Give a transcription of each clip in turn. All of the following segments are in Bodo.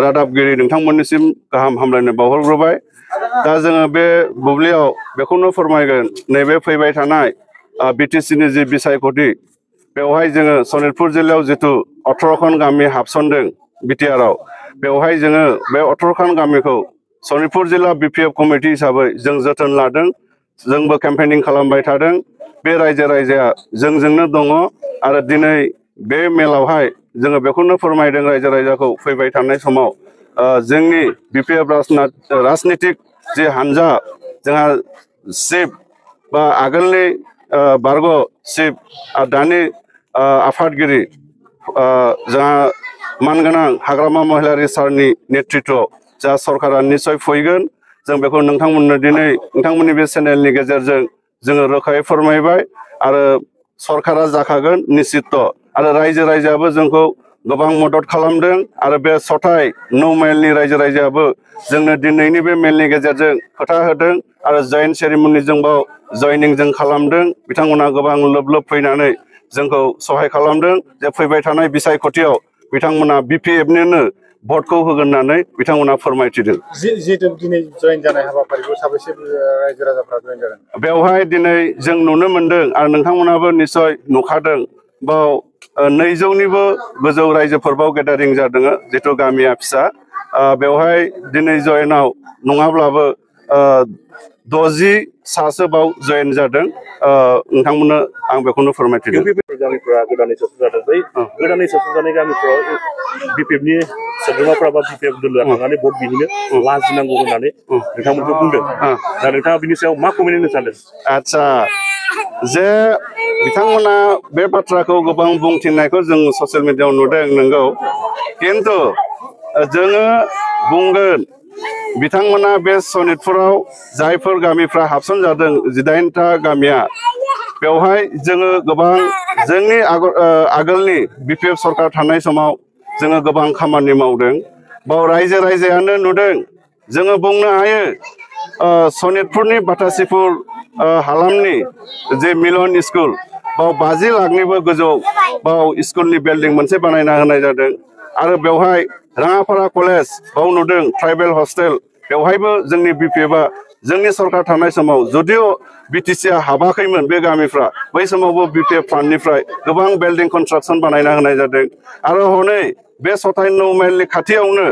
रादाबगिरि नोंथांमोननिसिम गाहाम हामलायनाय बावहरग्रोबाय। दा जोङो बे बुब्लियाव बेखौनो फोरमायगोन नैबे फैबाय थानाय बिटिसिनि जि बिसायख'थि बेवहाय जोङो सनितपुर जिल्लायाव जितु 18खान गामि हाबसनदों बिटिआरआव बेवहाय जोङो बे 18खान गामिखौ सनितपुर जिल्ला बिपिएफ कमिटि हिसाबै जों जोथोन लादों। जोंबो केम्पेनिं खालामबाय थादों। बे रायजोआ जोंजोंनो दङ आरो दिनै बे मेलावहाय जोङो बेखौनो फोरमायदों रायजोखौ फैबाय थानाय समाव जोंनि बिपिएफ राजनितिक जि हान्जा जोंहा चिफ बा आगोलनि बारग' चिफ दानि आफादगिरि जोंहा मानगोनां हाग्रामा महिलारि सारनि नेतृत्व जा सरकारा निस्सय फैगोन। जों बेखौ नोंथांमोननो दिनै नोंथांमोननि बे चेनेलनि गेजेरजों जोङो रोखायै फोरमायबाय आरो सरकारा जाखागोन निश्चित आरो रायजोआबो जोंखौ गोबां मदद खालामदों आरो बे सथाय नो मेलनि रायजोआबो जोंनो दिनैनि बे मेलनि गेजेरजों खोथा होदों आरो जयेन्ट सेरेमनि जोंबो जयनिं जों खालामदों। बिथांमोना गोबां लोब लोब फैनानै जोंखौ सहाय खालामदों जे फैबाय थानाय बिसायख'थियाव बिथांमोना बिपिएफनिनो भटखौ होगोन होननानै बिथांमोना फोरमायथिदों। जिहेतु दिनै जयेन जानाय हाबाफारिखौ साबैसे रायजो राजाफ्रा जयेन जादों? बेवहाय दिनै जों नुनो मोनदों आरो नोंथांमोनाबो निस्सय नुखादों बाव 200निबो गोजौ रायजोफोर बाव गेदारिं जादों जितु गामिया फिसा बेवहाय दिनै जयेनाव नङाब्लाबो 60 सासो बाव जयेन जादों। नोंथांमोननो आं बेखौनो फोरमायथिदों। गामिफोरा गोदानै सोसनजादों बै गोदानै सोसनजानाय गामिफोराव बिपिएफनि सोद्रोमाफ्रा बा बिपिएफ दोलोआ थांनानै भट बिहैनो लाजिनांगौ होननानै नोंथांमोनखौ बुंदों। दा नोंथाङा बिनि सायाव मा कमेन्ट होनो सानदों? आदसा जे बिथांमोना बे बाथ्राखौ गोबां बुंथिनायखौ जों ससियेल मिडियायाव नुदों नंगौ, किन्तु जोङो बुंगोन बिथांमोना बे सनितपुराव जायफोर गामिफ्रा हाबसन जादों 18टा गामिया बेवहाय जोङो गोबां जोंनि आगोलनि बिपिएफ सरकार थानाय समाव जोङो गोबां खामानि मावदों। बाव रायजोआनो नुदों। जोङो बुंनो हायो सनितपुरनि बाटासिपुर हालामनि जे मिलन स्कुल बाव 50 लाखनिबो गोजौ बाव स्कुलनि बिल्डिं मोनसे बानायना होनाय जादों आरो बेवहाय राङापारा कलेज बाव नुदों ट्राइबेल हस्टेल बेवहायबो जोंनि बिपिएफआ जोंनि सरकार थानाय समाव जुदिअ बिटिसिआ हाबाखैमोन बे गामिफ्रा बै समावबो बिपिएफ फान्डनिफ्राय गोबां बिल्डिं कनस्ट्राक्सन बानायना होनाय जादों आरो हनै बे सथाय नो माइलनि खाथियावनो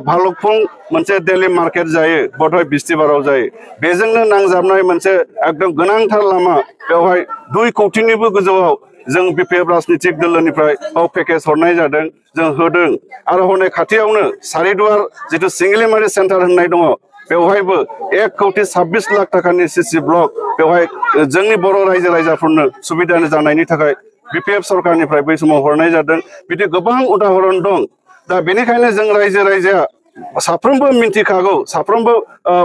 भालुकफुं मोनसे डेली मार्केट जायो बधय बिस्तिबाराव जायो बेजोंनो नांजाबनाय मोनसे एकदम गोनांथार लामा बेवहाय 2 कौटिनिबो गोजौआव जों बिपिएफ राजनितिक दोलोनिफ्राय बाव पेकेज हरनाय जादों जों होदों आरो हनै खाथियावनो सारिदुवार जितु सिंगिलिमारि सेन्टार होननाय दङ बेवहायबो 1,26 लाख टाकानि सिसि ब्लक बेवहाय जोंनि बर' रायजोफोरनो सुबिदा जानायनि थाखाय बिपिएफ सरकारनिफ्राय बै समाव हरनाय जादों। बिदि गोबां उदाहरन दं। दा बेनिखायनो जों रायजोआ साफ्रोमबो मिन्थिखागौ साफ्रोमबो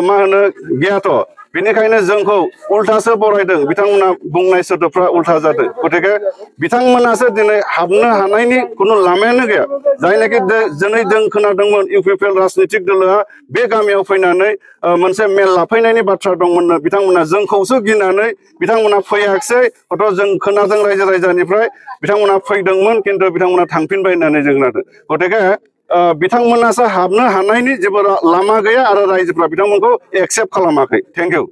मा होनो गियाथ' बेनिखायनो जोंखौ उल्थासो बरायदों बिथांमोना बुंनाय सोदोबफ्रा उल्था जादों गतिके बिथांमोनासो दिनै हाबनो हानायनि कुनु लामायानो गैया जायनाखि दिनै जों खोनादोंमोन इउपिपिएल राजनितिक दोलोआ बे गामियाव फैनानै मोनसे मेल लाफैनायनि बाथ्रा दंमोननो बिथांमोना जोंखौसो गिनानै बिथांमोना फैयाखिसै हयथ' जों खोनादों रायजोनिफ्राय बिथांमोना फैदोंमोन किन्तु बिथांमोना थांफिनबाय होननानै जों खोनादों गतिके बिथांमोनासो हाबनो हानायनि जेबो लामा गैया आरो रायजोफ्रा बिथांमोनखौ एक्सेप्ट खालामाखै। Thank you.